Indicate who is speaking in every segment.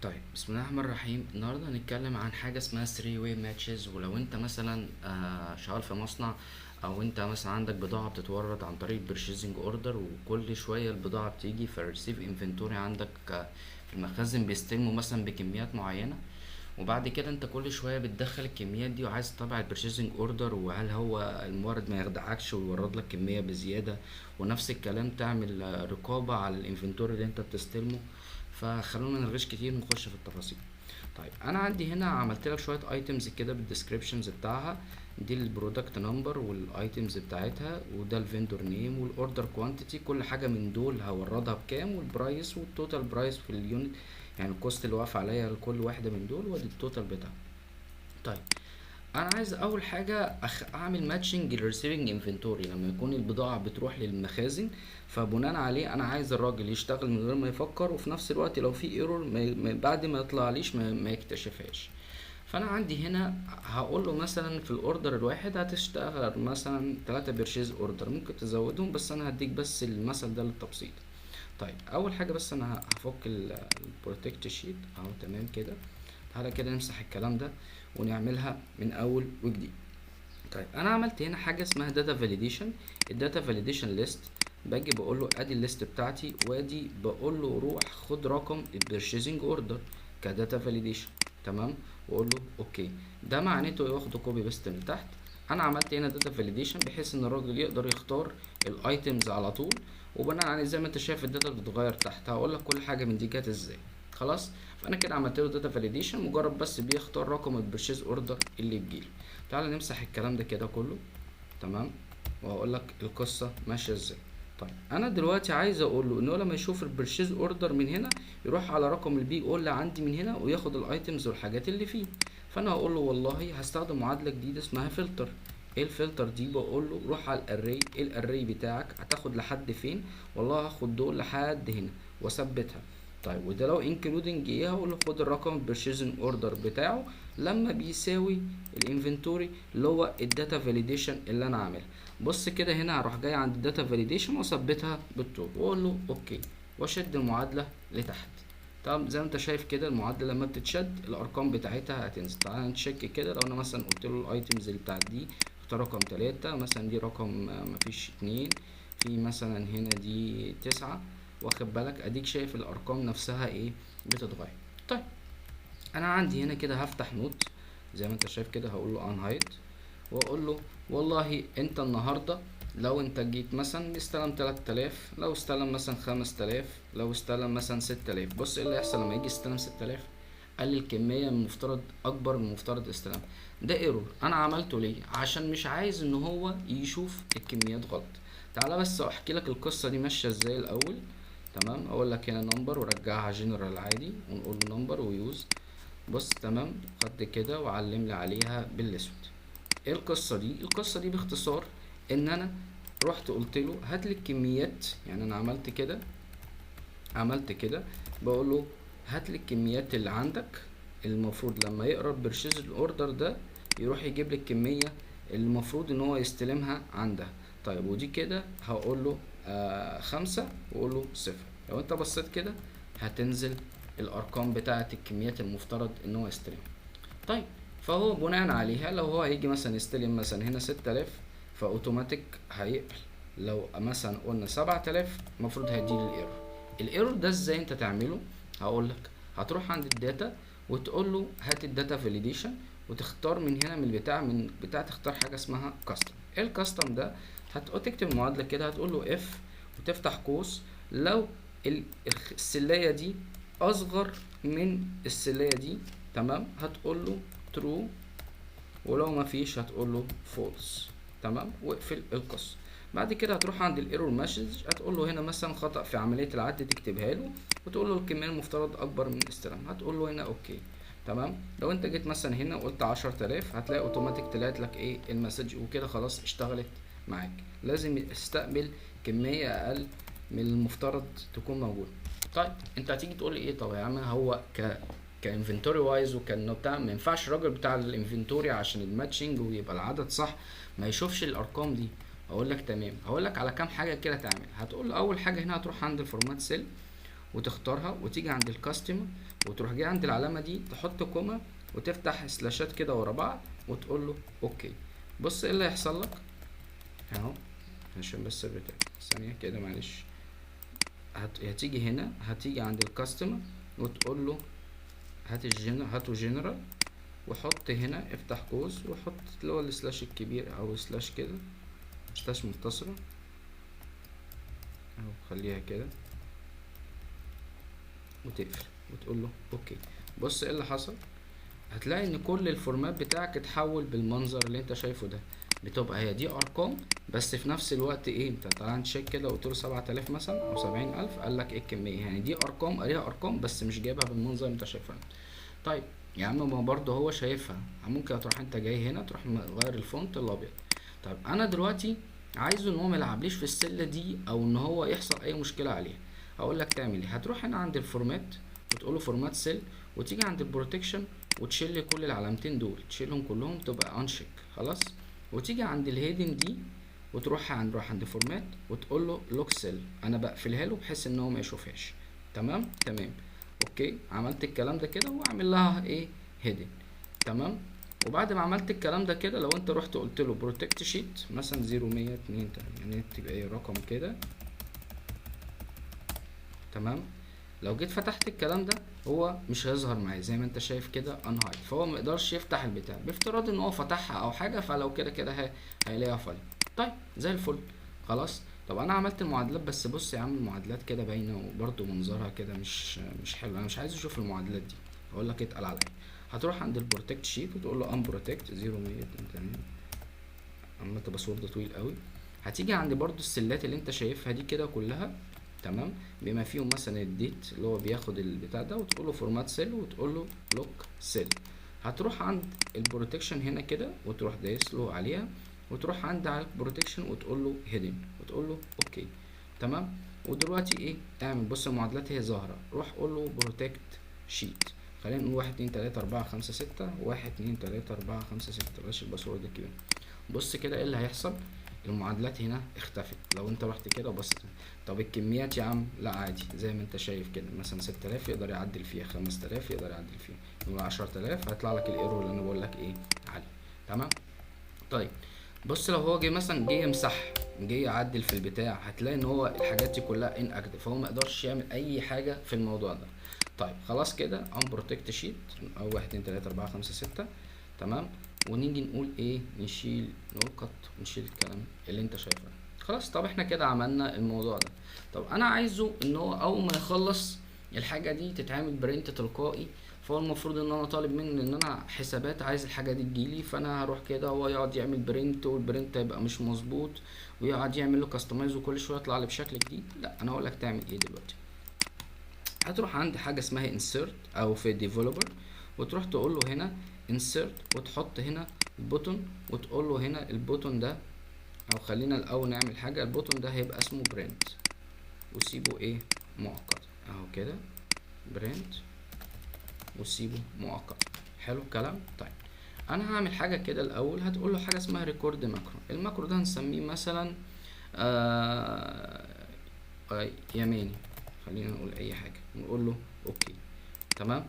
Speaker 1: طيب، بسم الله الرحمن الرحيم. النهارده هنتكلم عن حاجة اسمها 3 way matches. ولو انت مثلا شغال في مصنع، او انت مثلا عندك بضاعة بتتورد عن طريق purchasing order، وكل شوية البضاعة بتيجي فال receive inventory عندك، في المخازن بيستلموا مثلا بكميات معينه، وبعد كده انت كل شوية بتدخل الكميات دي وعايز تتابع ال purchasing order، وهل هو المورد ما يخدعكش ويورد لك كمية بزياده، ونفس الكلام تعمل رقابه على ال inventory اللي انت بتستلمه. فخلونا نرغيش كتير ونخش في التفاصيل. طيب، انا عندي هنا عملت لك شوية items كده بال descriptions بتاعها، دي ال product number وال items بتاعتها، وده ال vendor name وال order quantity، كل حاجة من دول هوردها بكام، وال price وال total price في ال unit، يعني ال cost اللي واقف عليا لكل واحدة من دول، وادي ال total بتاعها. طيب، انا عايز اول حاجة اعمل matching لل receiving inventory لما يكون البضاعة بتروح للمخازن، فبناء عليه انا عايز الراجل يشتغل من غير ما يفكر، وفي نفس الوقت لو في error بعد ما يطلعليش ما يكتشفهاش. فانا عندي هنا هقول له مثلا في ال order الواحد هتشتغل مثلا 3 purchase order، ممكن تزودهم بس انا هديك بس المثل ده للتبسيط. طيب، اول حاجة بس انا هفك ال protect sheet اهو، تمام كده. تعالى كده نمسح الكلام ده ونعملها من اول وجديد. طيب، انا عملت هنا حاجة اسمها data validation. ال data validation list، باجي بقول له ادي ال list بتاعتي، وادي بقول له روح خد رقم ال purchasing order ك data validation، تمام، واقول له okay. ده معناته ايه؟ واخده copy paste من تحت. انا عملت هنا data validation بحيث ان الراجل يقدر يختار ال items على طول، وبناء عليه زي ما انت شايف ال data بتتغير تحت. هقول لك كل حاجة من دي جت ازاي. خلاص، فانا كده عملت له data validation، مجرد بس بيختار رقم ال purchase order اللي بيجيله. تعال نمسح الكلام ده كده كله، تمام، وهقول لك القصة ماشية ازاي. طيب، انا دلوقتي عايز اقول له ان هو لما يشوف ال purchase order من هنا يروح على رقم ال PO اللي عندي من هنا وياخد ال items والحاجات اللي فيه. فانا هقول له والله هستخدم معادلة جديدة اسمها فلتر. ايه الفلتر دي؟ بقول له روح على ال array. ايه ال array بتاعك؟ هتاخد لحد فين؟ والله هاخد دول لحد هنا واثبتها. طيب، وده لو including ايه؟ هقول له خد الرقم purchasing order بتاعه لما بيساوي ال inventory اللي هو ال data validation اللي انا عاملها. بص كده، هنا هروح جاي عند ال data validation واثبتها بالطول واقول له okay، واشد المعادلة لتحت. طب زي ما انت شايف كده، المعادلة لما بتتشد الارقام بتاعتها هتنزل. تعالى ن check كده. لو انا مثلا قلت له ال items اللي بتاعت دي اختار رقم 3 مثلا، دي رقم مفيش 2، في مثلا هنا دي 9، واخد بالك؟ اديك شايف الارقام نفسها ايه بتتغير. طيب، انا عندي هنا كده هفتح note زي ما انت شايف كده، هقول له unhide، واقول له والله انت النهارده لو انت جيت مثلا استلم 3000، لو استلم مثلا 5000، لو استلم مثلا 6000. بص ايه اللي هيحصل لما يجي يستلم 6000؟ قال لي الكمية المفترض اكبر من المفترض استلام. ده error انا عملته ليه؟ عشان مش عايز ان هو يشوف الكميات غلط. تعالى بس احكي لك القصة دي ماشية ازاي الاول، تمام. اقول لك هنا number ورجعها جنرال عادي، ونقول له number و use. بص، تمام، خد كده وعلم لي عليها بالاسود. ايه القصة دي؟ القصة دي باختصار ان انا رحت قلت له هات لي الكميات، يعني انا عملت كده، عملت كده، بقول له هات لي الكميات اللي عندك. المفروض لما يقرا ال purchase ال order ده يروح يجيب لي الكمية اللي المفروض ان هو يستلمها عندها. طيب، ودي كده هقول له 5 واقول له 0. لو انت بصيت كده هتنزل الارقام بتاعه الكميات المفترض ان هو يستلمها. طيب، فهو بناء عليها لو هو هيجي مثلا يستلم مثلا هنا 6000 فاوتوماتيك هيقبل. لو مثلا قلنا 7000 المفروض هيديني ال error. ال error ده ازاي انت تعمله؟ هقول لك، هتروح عند ال data وتقول له هات ال data validation، وتختار من هنا من بتاع تختار حاجة اسمها custom. ايه ال custom ده؟ هتكتب المعادلة كده، هتقول له if وتفتح قوس، لو السلايه دي اصغر من السلايه دي، تمام، هتقول له true، ولو ما فيش هتقول له false، تمام، واقفل القوس. بعد كده هتروح عند ال error message، هتقول له هنا مثلا خطأ في عملية العد، تكتبها له وتقول له الكمية المفترض اكبر من الاستلام. هتقول له هنا okay، تمام. لو انت جيت مثلا هنا وقلت 10000 هتلاقي اوتوماتيك طلعت لك ايه ال message، وكده خلاص اشتغلت معاك. لازم يستقبل كمية اقل من المفترض تكون موجودة. طيب، انت هتيجي تقول لي ايه؟ طب يا عم، هو ك inventory wise وكانه بتاع، ما ينفعش الراجل بتاع ال inventory عشان ال matching ويبقى العدد صح ما يشوفش الارقام دي؟ اقول لك تمام، هقول لك على كام حاجة كده تعمل. هتقول اول حاجة هنا هتروح عند ال format cell وتختارها وتيجي عند ال customer وتروح جاي عند العلامة دي تحط comma وتفتح سلاشات كده ورا بعض وتقول له okay. بص ايه اللي هيحصل لك اهو، عشان بس البتاع ثانية كده معلش. هتيجي هنا، هتيجي عند ال customer وتقول له هات هاته جنرال، وحط هنا افتح قوس وحط اللي هو ال slash الكبير او slash كده، slash متصلة اهو، خليها كده وتقفل وتقول له okay. بص ايه اللي حصل، هتلاقي ان كل ال format بتاعك اتحول بالمنظر اللي انت شايفه ده. بتبقى هي دي ارقام بس في نفس الوقت ايه، انت تعالى نcheck كده وقلت له 7000 مثلا او 70000، قال لك ايه الكمية، يعني دي ارقام قاريها ارقام بس مش جايبها بالمنظر اللي انت شايفها. طيب يا عم ما برضه هو شايفها، ممكن تروح انت جاي هنا تروح مغير ال font الابيض. طيب انا دلوقتي عايزه ان هو ما يلعبليش في ال cell دي او ان هو يحصل اي مشكلة عليها. هقول لك تعمل ايه، هتروح هنا عند ال format وتقول له format cell، وتيجي عند ال protection وتشيل كل العلامتين دول، تشيلهم كلهم تبقى uncheck خلاص. وتيجي عند ال hidden دي وتروح عند روح عند format وتقول له lock cell، انا بقفلها له بحيث ان هو ما يشوفهاش. تمام تمام okay. عملت الكلام ده كده واعمل لها ايه hidden. تمام. وبعد ما عملت الكلام ده كده لو انت رحت قلت له protect sheet مثلا 0 100 2 3، يعني تبقى ايه رقم كده. تمام. لو جيت فتحت الكلام ده هو مش هيظهر معايا زي ما انت شايف كده unhide، فهو ما يقدرش يفتح البتاع بافتراض ان هو فتحها او حاجة، فلو كده كده هيلاقيها فاضية. طيب زي الفل خلاص. طب انا عملت المعادلات، بس بص يا عم المعادلات كده باينة وبرده منظرها كده مش حلو، انا مش عايز اشوف المعادلات دي. اقول لك اتقل عليا، هتروح عند ال protect sheet وتقول له unprotect 0 100 2 3، عملت password طويل قوي. هتيجي عند برده ال cellات اللي انت شايفها دي كده كلها، تمام، بما فيهم مثلا ال date اللي هو بياخد البتاع ده، وتقول له format cell وتقول له lock cell. هتروح عند ال protection هنا كده وتروح دايس له عليها، وتروح عند على ال protection وتقول له hidden وتقول له okay. تمام. ودلوقتي ايه اعمل، بص المعادلات هي ظاهره، روح قول له protect sheet، خلينا نقول 1 2 3 4 5 6، 1 2 3 4 5 6، بلاش ال password الكبير. بص كده ايه اللي هيحصل، المعادلات هنا اختفت لو انت رحت كده وبصيت. طب الكميات يا عم لا عادي زي ما انت شايف كده، مثلا 6000 يقدر يعدل فيها، 5000 يقدر يعدل فيها، نقول 10000 هيطلع لك ال error اللي انا بقول لك ايه عليه. تمام. طيب بص لو هو جه مثلا جه يمسح، جه يعدل في البتاع، هتلاقي ان هو الحاجات دي كلها inactive، فهو ما يقدرش يعمل اي حاجة في الموضوع ده. طيب خلاص كده unprotect sheet او 1 2 3 4 5 6. تمام. ونيجي نقول ايه، نشيل نقول cut ونشيل الكلام اللي انت شايفه ده. خلاص. طب احنا كده عملنا الموضوع ده. طب انا عايزه ان هو اول ما يخلص الحاجة دي تتعمل print تلقائي، فهو المفروض ان انا طالب منه ان انا حسابات عايز الحاجة دي تجيلي، فانا هروح كده هو يقعد يعمل print وال print هيبقى مش مظبوط ويقعد يعمل له customize وكل شوية يطلع لي بشكل جديد. لا انا هقول لك تعمل ايه دلوقتي. هتروح عند حاجة اسمها insert او في developer، وتروح تقول له هنا insert وتحط هنا button وتقول له هنا ال button ده، او خلينا الاول نعمل حاجة، ال button ده هيبقى اسمه print وسيبه ايه مؤقت اهو كده print وسيبه مؤقت. حلو الكلام. طيب انا هعمل حاجة كده الاول، هتقول له حاجة اسمها record macro. ال macro ده هنسميه مثلا يماني، خلينا نقول اي حاجة ونقول له okay. تمام.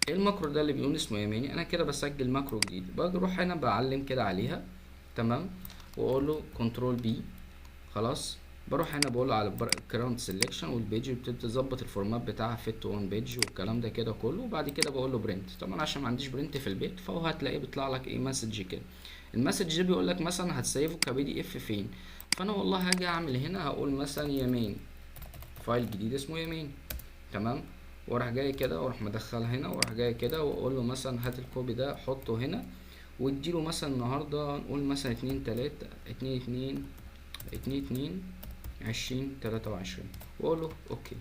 Speaker 1: ايه ال macro ده اللي بيقول اسمه يماني؟ انا كده بسجل macro جديد، بروح هنا بعلم كده عليها. تمام. واقول له control P. خلاص. بروح هنا بقول له على ال current selection وال page، بتبدا تظبط ال format بتاعها fit one page والكلام ده كده كله. وبعد كده بقول له print. طبعا عشان ما عنديش print في البيت، فهو هتلاقيه بيطلع لك ايه message كده. ال message ده بيقول لك مثلا هتسيفه ك PDF فين، فانا والله هاجي اعمل هنا هقول مثلا يمين، file جديد اسمه يمين. تمام. واروح جاي كده واروح مدخلها هنا، واروح جاي كده واقول له مثلا هات ال copy ده حطه هنا، واديله مثلا النهارده نقول مثلا 2 3 2 2 2 2 20 23، واقول له okay.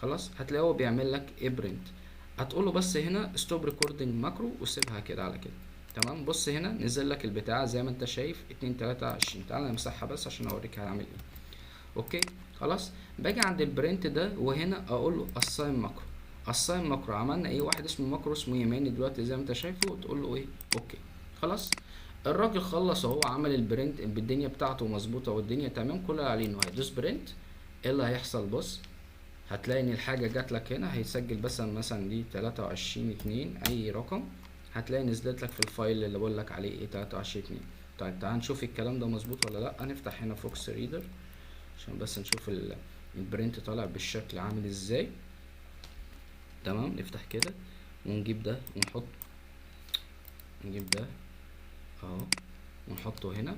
Speaker 1: خلاص. هتلاقيه هو بيعمل لك ايه print. هتقول له بس هنا stop recording macro وسيبها كده على كده. تمام. بص هنا نزل لك البتاع زي ما انت شايف 2 3 20. تعالى نمسحها بس عشان اوريك هعمل ايه. okay خلاص. باجي عند ال print ده وهنا اقول له assign macro. assign macro عملنا ايه، واحد اسمه macro اسمه يماني دلوقتي زي ما انت شايفه، وتقول له ايه okay. خلاص. الراجل خلص اهو، عمل ال print بالدنيا بتاعته مظبوطة والدنيا تمام، كل اللي عليه انه هيدوس print. ايه اللي هيحصل؟ بص هتلاقي ان الحاجة جات لك هنا، هيسجل مثلا دي 23/2 اي رقم، هتلاقي نزلت لك في ال file اللي بقول لك عليه ايه 23/2. طيب تعال نشوف الكلام ده مظبوط ولا لا. نفتح هنا Fox Reader عشان بس نشوف ال print طالع بالشكل عامل ازاي. تمام، نفتح كده ونجيب ده ونحط، نجيب ده اهو ونحطه هنا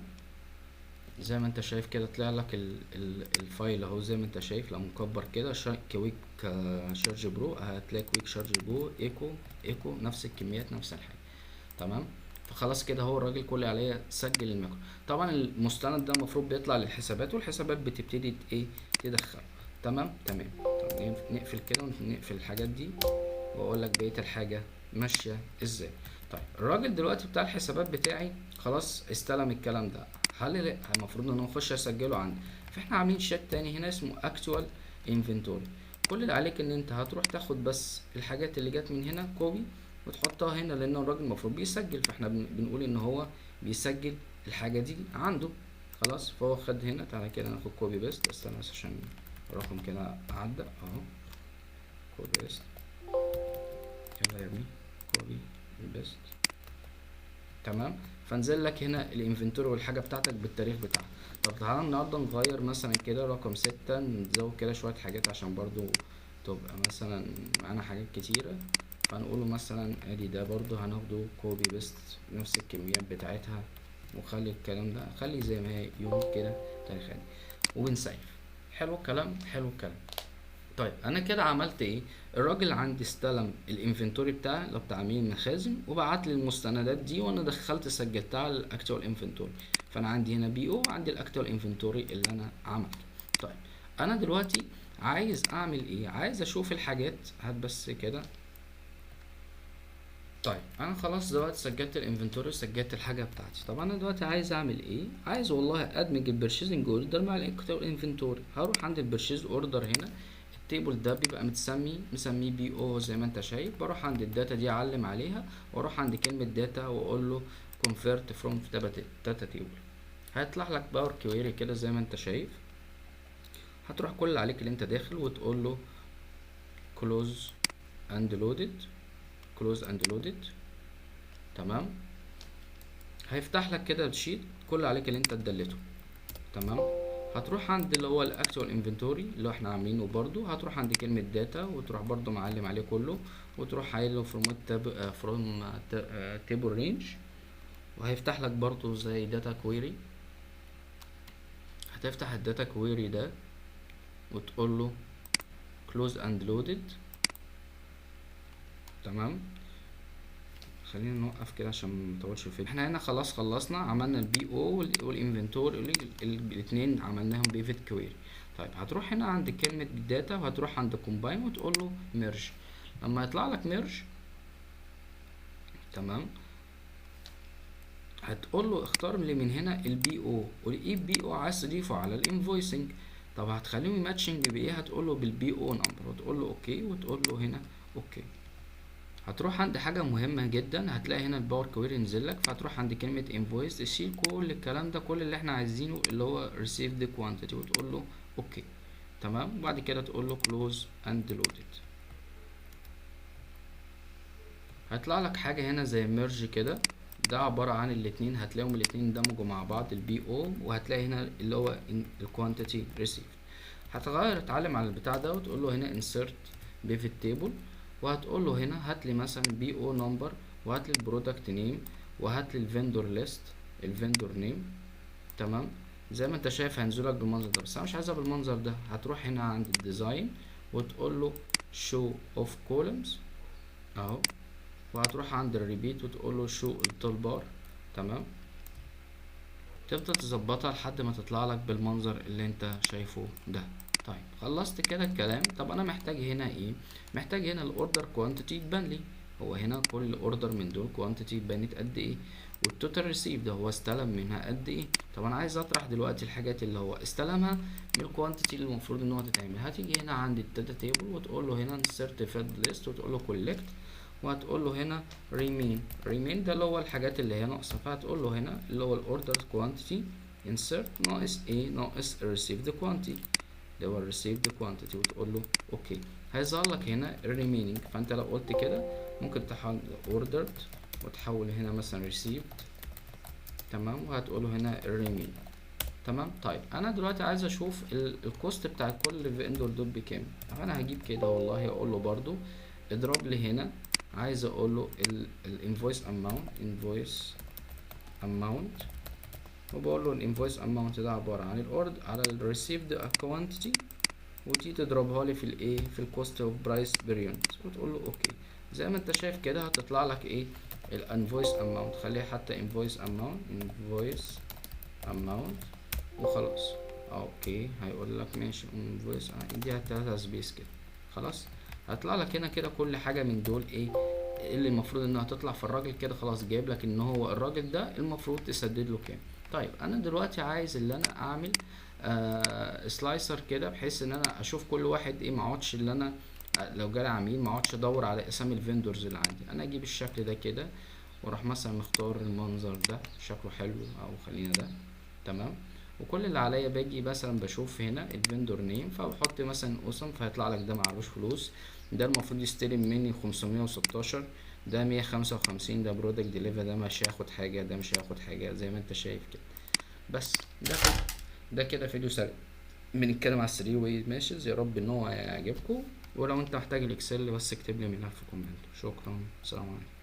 Speaker 1: زي ما انت شايف كده. طلع لك ال file اهو زي ما انت شايف. لو مكبر كده Quick Charge Pro هتلاقي Quick Charge Pro eco eco نفس الكميات نفس الحاجة. تمام، فخلاص كده هو الراجل كل عليا سجل ال macro. طبعا المستند ده المفروض بيطلع للحسابات، والحسابات بتبتدي ايه تدخله. تمام تمام. طب نقفل كده ونقفل الحاجات دي واقول لك بقية الحاجة ماشية ازاي. طيب الراجل دلوقتي بتاع الحسابات بتاعي خلاص استلم الكلام ده، هل المفروض ان هو يخش اسجله عندي؟ فاحنا عاملين sheet تاني هنا اسمه actual inventory. كل اللي عليك ان انت هتروح تاخد بس الحاجات اللي جت من هنا copy وتحطها هنا، لان الراجل المفروض بيسجل، فاحنا بنقول ان هو بيسجل الحاجة دي عنده خلاص. فهو خد هنا، تعالى كده ناخد copy paste، استنى بس عشان الرقم كده عدى اهو، copy paste، يلا يا ابني copy paste. تمام، فنزل لك هنا ال inventory والحاجة بتاعتك بالتاريخ بتاعها. طب تعالى النهارده نغير مثلا كده رقم 6، نزود كده شوية حاجات عشان برضو تبقى مثلا معانا حاجات كتيرة. فهنقوله مثلا ادي ده برضو هناخده copy paste نفس الكميات بتاعتها، وخلي الكلام ده خلي زي ما هي يوم كده تاريخ عادي، وبنسيف. حلو الكلام، حلو الكلام. طيب انا كده عملت ايه؟ الراجل عندي استلم ال inventory بتاعي اللي هو بتاع امين المخازن، وبعت لي المستندات دي، وانا دخلت سجلتها على ال actual inventory. فانا عندي هنا PO وعندي ال actual inventory اللي انا عملته. طيب انا دلوقتي عايز اعمل ايه؟ عايز اشوف الحاجات. هات بس كده. طيب انا خلاص دلوقتي سجلت ال inventory وسجلت الحاجة بتاعتي. طب انا دلوقتي عايز اعمل ايه؟ عايز والله ادمج ال purchasing order مع ال actual inventory. هروح عند ال purchase order هنا، ال table ده بيبقى مسميه PO زي ما انت شايف. بروح عند ال data دي اعلم عليها، واروح عند كلمة data واقول له convert from data table. هيطلع لك Power Query كده زي ما انت شايف. هتروح كل اللي عليك اللي انت داخل وتقول له close and loaded، close and loaded. تمام، هيفتح لك كده ال sheet، كل اللي عليك اللي انت اتدلته. تمام، هتروح عند اللي هو ال actual inventory اللي احنا عاملينه برضو، هتروح عند كلمة data وتروح برضو معلم عليه كله، وتروح قايل له from from table range، وهيفتح لك برضو زي data query. هتفتح ال data query ده وتقول له close and loaded. تمام، خلينا نوقف كده عشان ما نطولش الفيديو. احنا هنا خلاص خلصنا، عملنا ال PO وال inventory الاثنين عملناهم pivot query. طيب هتروح هنا عند كلمة data وهتروح عند combine وتقول له merge. لما يطلع لك merge تمام، هتقول له اختار لي من هنا ال PO، والاي PO عايز تضيفه على ال invoicing. طب هتخليهم matching بايه؟ هتقول له بال PO number، وتقول له okay، وتقول له هنا okay. هتروح عند حاجة مهمة جدا، هتلاقي هنا ال Power Query نزل لك، فهتروح عند كلمة invoice تشيل كل الكلام ده، كل اللي احنا عايزينه اللي هو received quantity، وتقول له okay. تمام، وبعد كده تقول له close and loaded. هيطلع لك حاجة هنا زي merge كده، ده عبارة عن الاتنين، هتلاقيهم الاتنين اندمجوا مع بعض ال PO، وهتلاقي هنا اللي هو ال quantity received. هتغير اتعلم على البتاع ده وتقول له هنا insert pivot table، وهتقول له هنا هات لي مثلا PO number، وهات لي ال product name، وهات لي ال vendor list، ال vendor name. تمام، زي ما انت شايف هينزلك بالمنظر ده، بس انا مش عايزها بالمنظر ده. هتروح هنا عند ال design وتقول له show off columns اهو، وهتروح عند ال repeat وتقول له show ال toolbar. تمام، تفضل تظبطها لحد ما تطلع لك بالمنظر اللي انت شايفه ده. طيب خلصت كده الكلام. طب انا محتاج هنا ايه؟ محتاج هنا ال order quantity تبان لي، هو هنا كل order من دول quantity بانت قد ايه، وال total receive ده هو استلم منها قد ايه. طب انا عايز اطرح دلوقتي الحاجات اللي هو استلمها من ال quantity اللي المفروض ان هو تتعمل. هتيجي هنا عند ال data table وتقول له هنا insert field list، وتقول له collect، وهتقول له هنا remain. remain ده اللي هو الحاجات اللي هي ناقصه، فهتقول له هنا اللي هو ال order quantity insert ناقص ايه؟ ناقص received quantity. اللي هو ال received quantity، وتقول له okay. هيظهر لك هنا ال remaining. فانت لو قلت كده ممكن تحول ordered وتحول هنا مثلا received، تمام، وهتقوله هنا ال remaining، تمام. طيب انا دلوقتي عايز اشوف ال cost بتاع كل vendor دول بكام. انا هجيب كده والله اقول له برضو اضرب لي هنا، عايز اقول له ال invoice amount، invoice amount، وبقول له ال invoice amount ده عبارة عن ال ordered على ال received quantity، وتيجي تضربها لي في الايه، في ال cost of price per unit، وتقول له okay. زي ما انت شايف كده هتطلع لك ايه ال invoice amount، خليها حتى invoice amount، invoice amount وخلاص. okay هيقول لك ماشي invoice، اديها 3 space كده خلاص. هيطلع لك هنا كده كل حاجة من دول ايه اللي المفروض انها تطلع. فالراجل كده خلاص جايب لك ان هو الراجل ده المفروض تسدد له كام. طيب انا دلوقتي عايز اللي انا اعمل slicer كده، بحيث ان انا اشوف كل واحد ايه، ما اقعدش اللي انا لو جالي عميل ما اقعدش ادور على اسامي ال vendors اللي عندي. انا اجيب الشكل ده كده واروح مثلا مختار المنظر ده شكله حلو، او خلينا ده، تمام. وكل اللي عليا باجي مثلا بشوف هنا ال vendor name، فبحط مثلا اوسم، فهيطلع لك ده معلوش فلوس، ده المفروض يستلم مني 516، ده 155، ده product delivered، ده مش هياخد حاجة، ده مش هياخد حاجة، زي ما انت شايف كده. بس ده كده فيديو سريع بنتكلم على 3 way matches. يا رب ان هو يعجبكم، ولو انت محتاج ال Excel بس اكتب لي منها في comment. شكرا، السلام عليكم.